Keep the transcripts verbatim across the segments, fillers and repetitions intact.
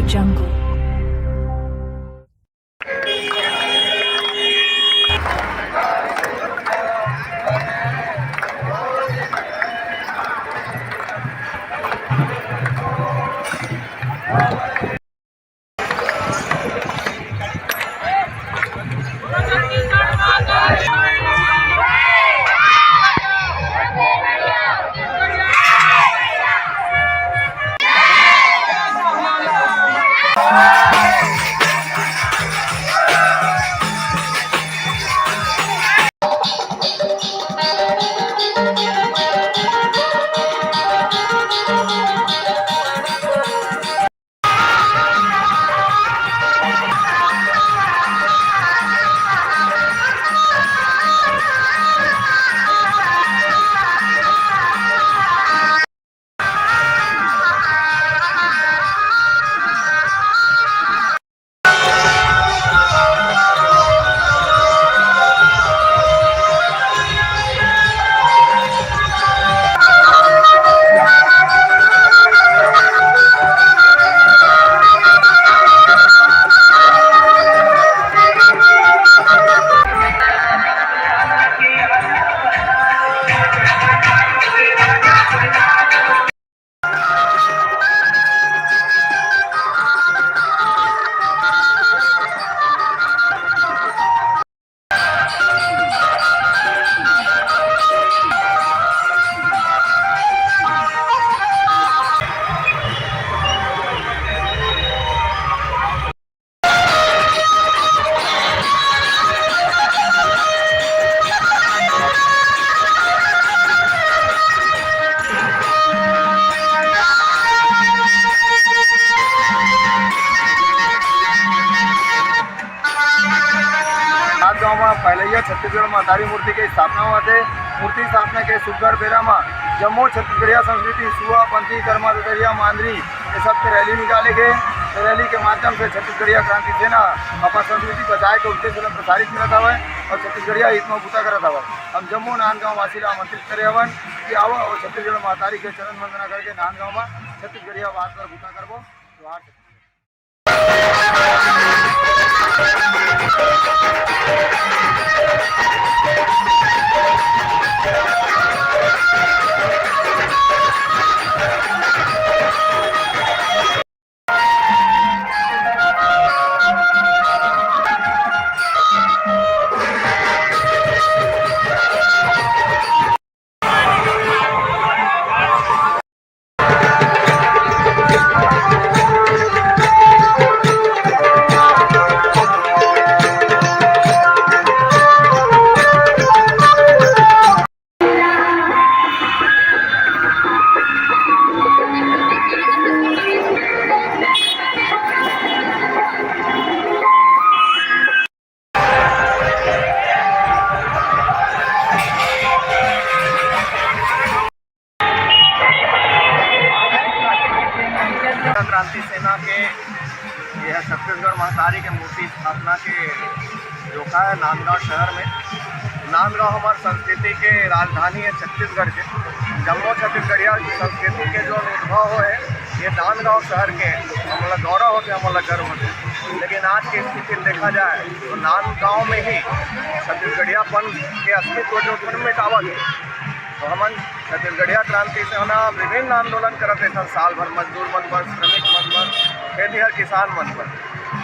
Jungle. Rajnandgaon म पहिलइया छत्तीसगढ़ महतारी मूर्ति के स्थापना होवत हे। मूर्ति स्थापना के सुग्घर बेरा म जम्मो छत्तीसगढ़िया संस्कृति, सुआ, पंथी, कर्मा, ददरिया, मांदरी, ये सब के रैली निकाले गे। तो रैली के माध्यम से छत्तीसगढ़िया क्रांति सेना अपन संस्कृति बचाए के उद्देश्य ल प्रसारित करत हवय और छत्तीसगढ़िया हित म बूता करत हवय। हम जम्मो नांदगांव वासी ल आमंत्रित करे हवन कि आवा और छत्तीसगढ़ महतारी के चरण वंदना करके नांदगांव म छत्तीसगढ़िया बात पर बूता करबो। जोहार छत्तीसगढ़। क्रांति सेना के यह छत्तीसगढ़ महतारी के मूर्ति स्थापना के जोखा है नांदगांव शहर में। नांदगांव हमार संस्कृति के राजधानी है छत्तीसगढ़ के। जम्मो छत्तीसगढ़िया संस्कृति के जो उद्भव हो है, ये नांदगांव शहर के। हमला गौरव होते, हमला गर्व होते। लेकिन आज की स्थिति में देखा जाए तो नांदगांव में ही छत्तीसगढ़ियापन के अस्तित्व जो फिर मिटावा गया। तो हमन छत्तीसगढ़िया क्रांति सेना विभिन्न आंदोलन करत रहथन, साल भर मजदूर मन बर, श्रमिक मन बर, खेतिहर किसान मन बर।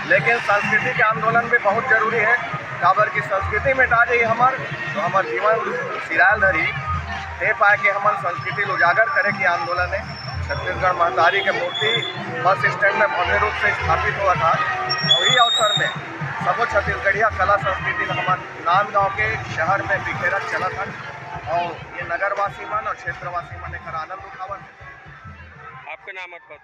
लेकिन संस्कृति के आंदोलन भी बहुत जरूरी है, काबर कि संस्कृति मिटा जाही हमर, तो हमर जीवन सिरायल धरही। ते पाय के हमन संस्कृति ल उजागर करे के आंदोलन है। छत्तीसगढ़ महतारी के मूर्ति बस स्टैंड में भव्य रूप से स्थापित हुआ था, और ये अवसर में सबो छत्तीसगढ़िया कला संस्कृति ल हमन नांदगांव के शहर में बिखेरत चलत हन, और ये नगरवासी मन और क्षेत्रवासी मन एकर आनंद उठावन। आपका नाम अउ पद?